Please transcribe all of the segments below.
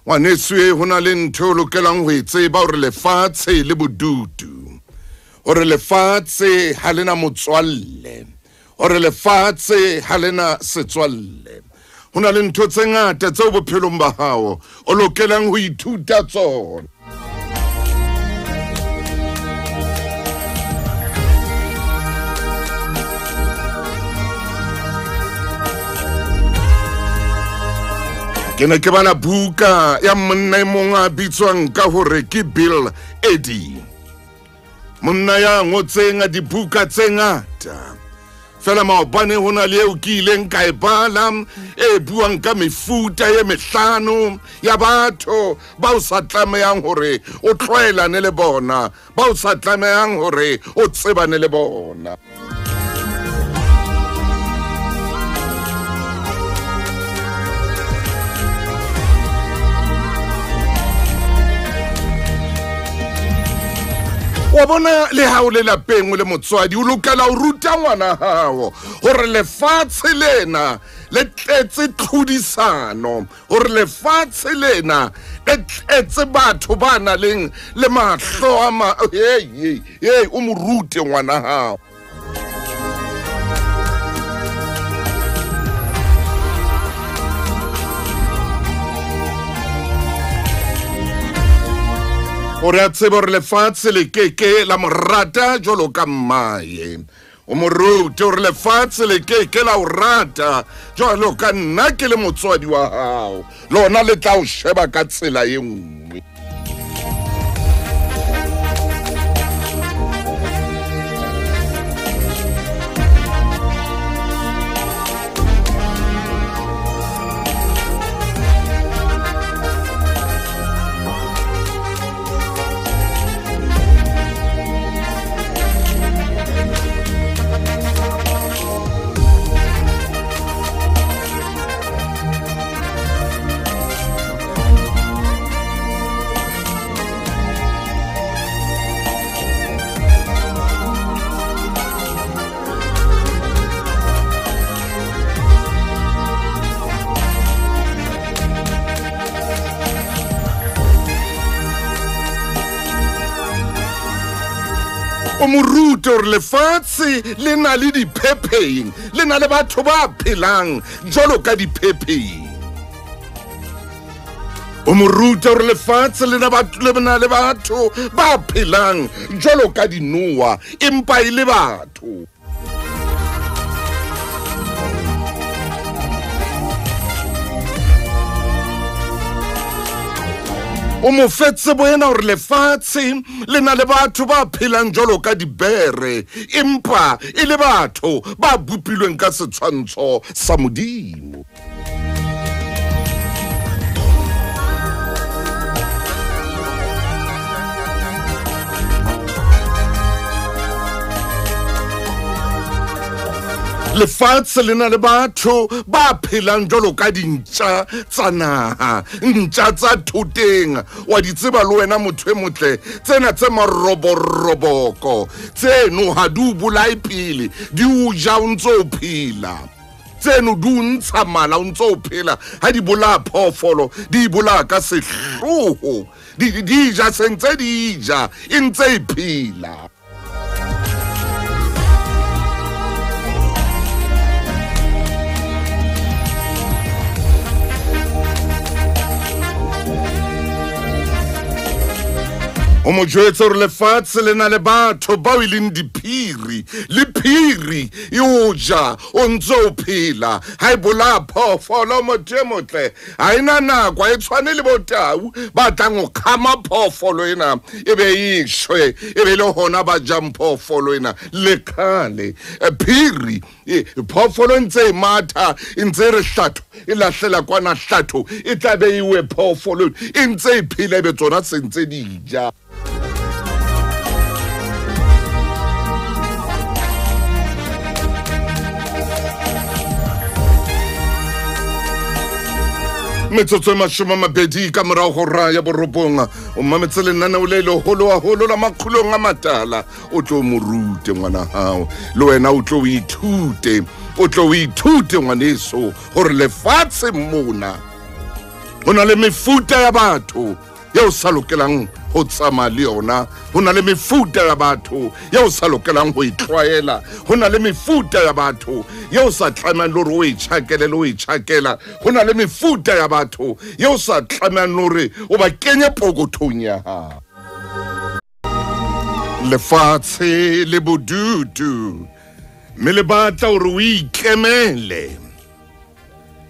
Ngwaneso e ho na le ntho o lokelang ho e tseba hore lefatshe le bodutu, hore lefatshe ha le na motswalle, hore lefatshe ha le na setswalle. Ho na le ntho tse ngata tseo bophelong ba hao o lokelang ho ithuta tsona. Ke ne ke bala buka ya monna e mong a bitswang ka hore ke Bill Eddy. Monna ya ngotseng dibuka tse ngata. Fela maobane ho na le eo ke ileng ka e bala e buang ka mefuta e mehlano ya batho ba o sa tlamehang hore o tlwaelane le bona, ba o sa tlamehang hore o tsebane le bona. Wa bona le ha o le lapeng o le motswadi, o lokela ho ruta ngwana hao hore lefatshe lena le tletse tlhodisano, hore lefatshe lena le tletse batho ba nang le mahlo a ma hey hey, o mo rute ngwana hao. Hore a tsebe hore lefatshe le keke la mo rata jwalo ka mmae. O mo rute hore lefatshe le keke la o rata jwalo ka nna ke le motswadi wa hao. Lona le tla o sheba ka tsela e nngwe. O mo rute hore lefatshe le na le diphepheng, le na le batho ba phelang jwalo ka diphepheng. O mo rute hore lefatshe le na le batho ba phelang jwalo ka dinoha, empa e le batho. O mo fe tsebo ena hore lefatshe le na le batho ba phelang jwalo ka dibere, empa e le batho ba bopilweng ka setshwantsho sa Modimo. Lefatshe le na le batho ba phelang jwalo ka dintja tsa naha, ntja tsa thoteng. Wa di tseba le wena motho e motle, tsena tse maroboroboko tseno ha di o bolaye pele, di o ja o ntso o phela. Tseno di o ntsha mala o ntso o phela. Ha di bolaya phoofolo, di bolaya ka sehloho, di ja sentse di ja e ntse e phela. O mo jwetse hore lefatshe le na le batho bao e leng diphiri, le phiri e o ja o ntso o phela. Ha e bolaya phoofolo motho e motle, ha e na nako, ha e tshwane le botau ba tlang ho kgama phoofolo ena e be e shwe, e be le hona ba jang phoofolo ena. Le kgale phiri phoofolo ntse e matha, e ntse e re hlatho, e lahlela kwana hlatho, e tla be e we phoofolo e ntse e phela, e be tsona se ntse di ja. Metsotso e 20 ka morao ho hora ya 9, o mametse lenaneo le leholo haholo la Makgulong a Matala. O tlo mo rute ngwana hao, le wena o tlo o ithute, o tlo o ithute ngwaneso hore lefatshe mona Ho na le mefuta ya batho eo sa lokelang ho tsamaya le yona. Ho na le mefuta ya batho eo sa lokelang ho itlwaela. Ho na le mefuta ya batho eo sa tlamehang le hore o e tjhakele le ho e tjhakela. Ho na le mefuta ya batho eo sa tlamehang le hore o ba kenye pokothong ya hao. Lefatshe le bodutu, mme le batla hore o ikemele.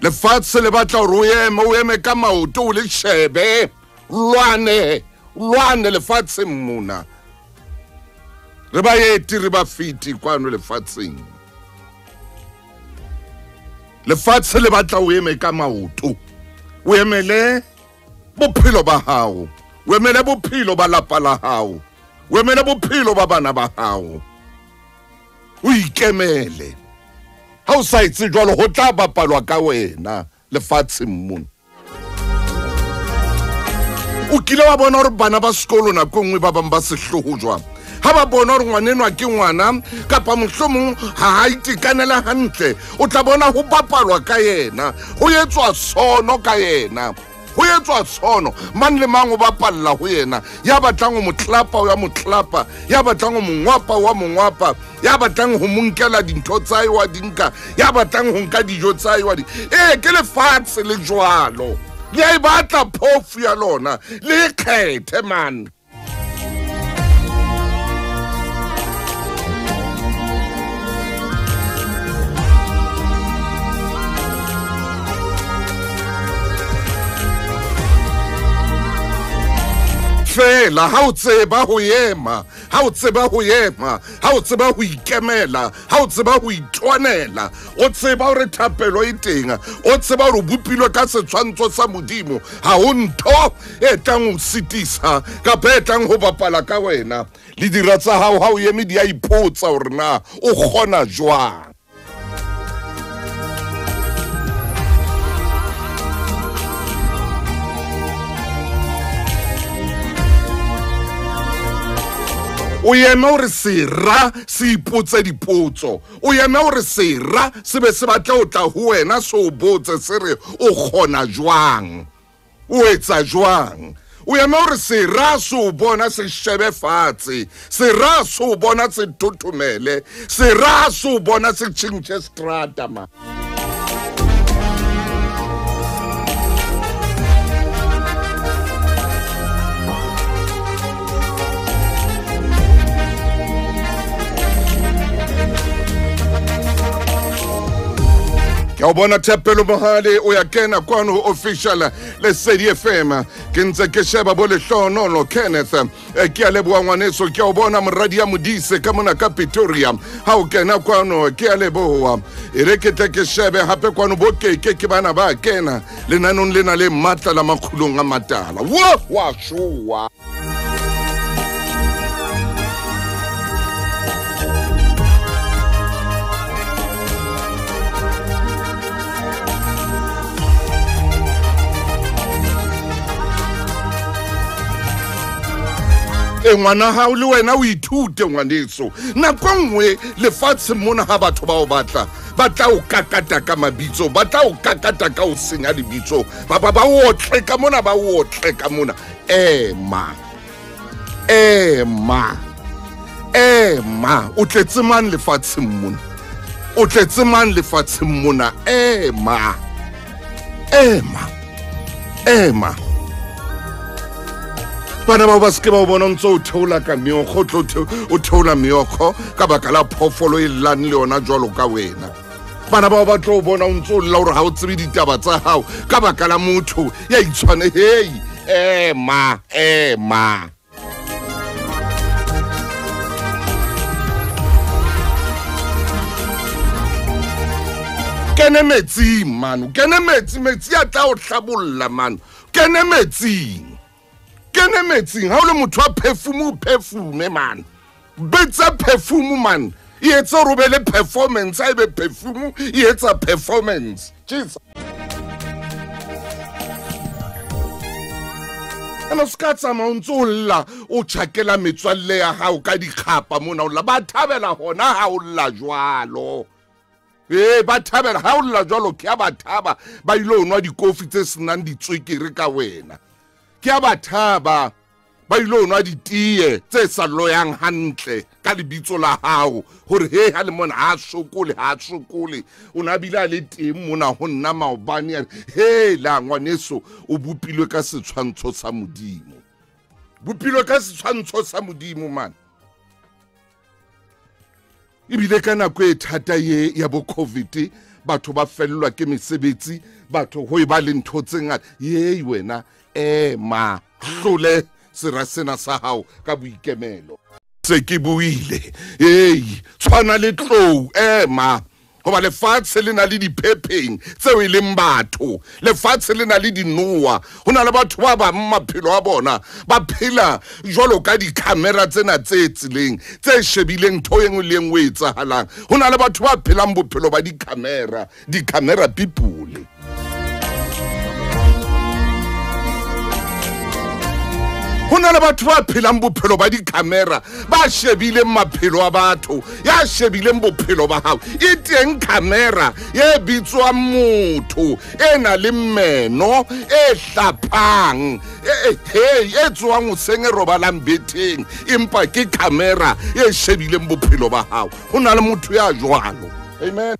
Lefatshe le batla hore o eme ka maoto, o le shebe. Lwane, lwane lefatsheng mona. Re baeti, re bafeti kwano lefatsheng. Lefatshe le batla o eme ka maoto, o emele bophelo ba hao, o emele bophelo ba lapa la hao, o emele bophelo ba bana ba hao. O ikemele. Ha o sa etse jwalo, ho tla bapalwa ka wena lefatsheng mona. O kile wa bona hore bana ba sekolo nako e nngwe ba bang ba sehloho jwang? Ha ba bona hore ngwanenwa ke ngwana kapa mohlomong ha a itekanela hantle, o tla bona ho bapalwa ka yena, ho etswa sono ka yena, ho etswa sono. Mang le mang o bapalla ho yena. Ya batlang ho mo tlapa o ya mo tlapa, ya batlang ho mo ngwapa wa mo ngwapa, ya batlang ho mo nkela dintho tsa hae wa di nka, ya batlang ho nka dijo tsa hae wa di. Ee, ke lefatshe le jwalo. Le a e batla phofu ya lona, le e kgethe man. Fela ha o tseba ho ema, ha o tseba ho ema, ha o tseba ho ikemela, ha o tseba ho itwanela, o tseba hore thapelo e teng, o tseba hore o bopilwe ka setshwantsho sa Modimo, ha ho ntho e tlang ho sitisa kapa e tlang ho bapala ka wena. Le dira tsa hao ha o eme di a ipotsa hore na o kgona jwang. O eme hore sera se ipotse dipotso. O eme hore sera se be se batle ho tla ho wena se o botse se re o kgona jwang, o etsa jwang. O eme hore sera se o bona se shebe fatshe, sera se o bona se thothomele, sera se o bona se tjhentjhe strata ma. Ke o bona Thapelo Mohale o ya kena kwano official Lesedi FM. Ke ntse ke sheba bo Lehlohonolo Kenneth. Ke a leboha ngwaneso, ke o bona moradi ya Modise ka mona ka Pretoria. Ha o kena kwano ke a leboha. E re ke tle ke shebe hape kwano bo keke ke bana ba kena lenanong lena le matla la makgulong a matala. Wo wa showa. E ngwana hao le wena o ithute ngwaneso. Nako nngwe lefatshe mona ha batho ba o batla, ba tla o kakata ka mabitso, ba tla o kakata ka o senya lebitso, ba ba otle ka mona, ba otle ka mona. Ema, ema, ema. O tletse mang lefatsheng mona? O tletse mang lefatsheng mona? Ema, ema, ema. Bana bao ba se ke ba o bona o ntse o theola ka meokgo, o tlo o theola meokgo ka baka la phoofolo e llang le yona jwalo ka wena. Bana bao ba tlo o bona o ntse o lla hore ha o tsebe ditaba tsa hao ka baka la motho ya itshwane. Hei, ema, ema. Kene metsing mano, kene metsi, metsi a tla o hlabolla mano. Kene metsing. Kene metsing. Ha o le motho wa perfume, o perfume man. Betsa perfume man. E etsa hore o be le performance, ha ebe perfume e etsa performance. Jesus. Ena o ska tsamaya o ntso o lla, o tjhakela metswalle ya hao ka dikgapa mona, o lla. Ba thabela hona ha o lla jwalo. Ee, ba thabela ha o lla jwalo, ke a ba thaba ba ile ho nwa dikofi tse senang ditswekere ka wena. Ke a ba thaba ba ile ho nwa ditee tse sa loyang hantle ka lebitso la hao, hore he ha le mona ha sokole, ha sokole. O na bile a le teng mona ho nna maobane, a re, he la ngwaneso, o bopilwe ka setshwantsho sa Modimo. Bopilwe ka setshwantsho sa Modimo, man. Ebile ka nako e thata ye ya bo COVID, batho ba fellwa ke mesebetsi, batho ho e ba le ntho tse ngata. Yei wena, ema, hlole sera sena sa hao ka boikemelo. Se ke buile, ei, tshwana le tlou, ema. Hoba lefatshe le na le diphepheng tseo e leng batho, lefatshe le na le dinoa. Ho na le batho ba bang maphelo a bona ba phela jwalo ka di-camera tsena tse tseleng, tse shebileng ntho e nngwe le e nngwe e etsahalang. Ho na le batho ba phelang bophelo ba di-camera, di-camera people. Ho na le batho ba phelang bophelo ba di-camera, ba shebileng maphelo a batho, ya shebileng bophelo ba hao. E teng camera e bitswang motho, e na le meno, e hlaphang, e tswang hoseng e robalang betheng, empa ke camera e shebileng bophelo ba hao. Ho na le motho ya jwalo. Amen.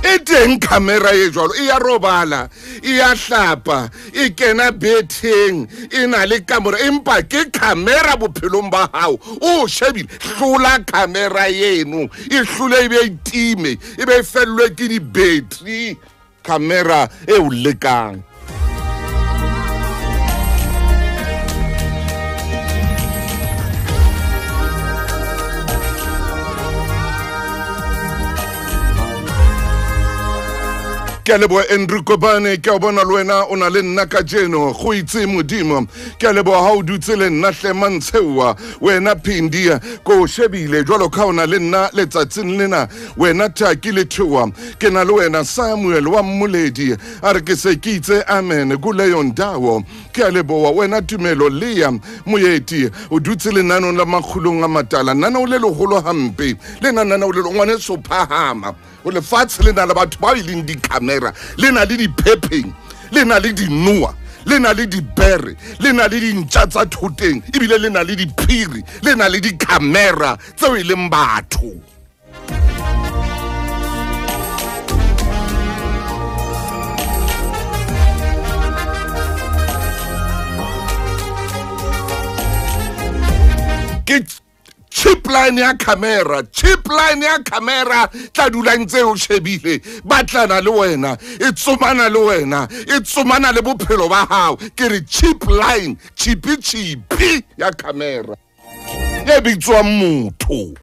E teng camera e jwalo, e ya robala, e ya hlapa, e kena betheng, e na le kamora, empa ke camera bophelong ba hao. O shebile, hlola camera eno, e hlole e be e time, e be e fellwe ke di-battery, camera e o lekang. Ke a leboha Andrew Kobane, ke a bona le wena o na le nna kajeno, go itse Modimo. Ke a leboha ha o dutse le nna hle Mantshewa, wena Phindi, ko o shebile jwalo ka o na le nna letsatsing lena, wena Taki Lethoa, ke na le wena Samuel wa Mmoledi, a re ke se ke itse amen kuleyo ndawo. Ke a leboha wena Tumelo Lea Moeti, o dutse lenanong la Makgulong a Matala, nanao le leholo hampe, le na nanao le ngwaneso phahama. O lefatshe le na le batho ba e leng di-camera, le na le diphepheng, le na le dinoa, le na le dibere, le na le dintja tsa thoteng, ebile le na le diphiri, le na le di-camera tseo e leng batho. Ke chip line ya camera, chip line ya camera tla dula ntse o shebile, batlana le wena, e tsomana le wena, e tsomana le bophelo ba hao. Ke re chip line, chipi chipi ya camera e bitswang motho.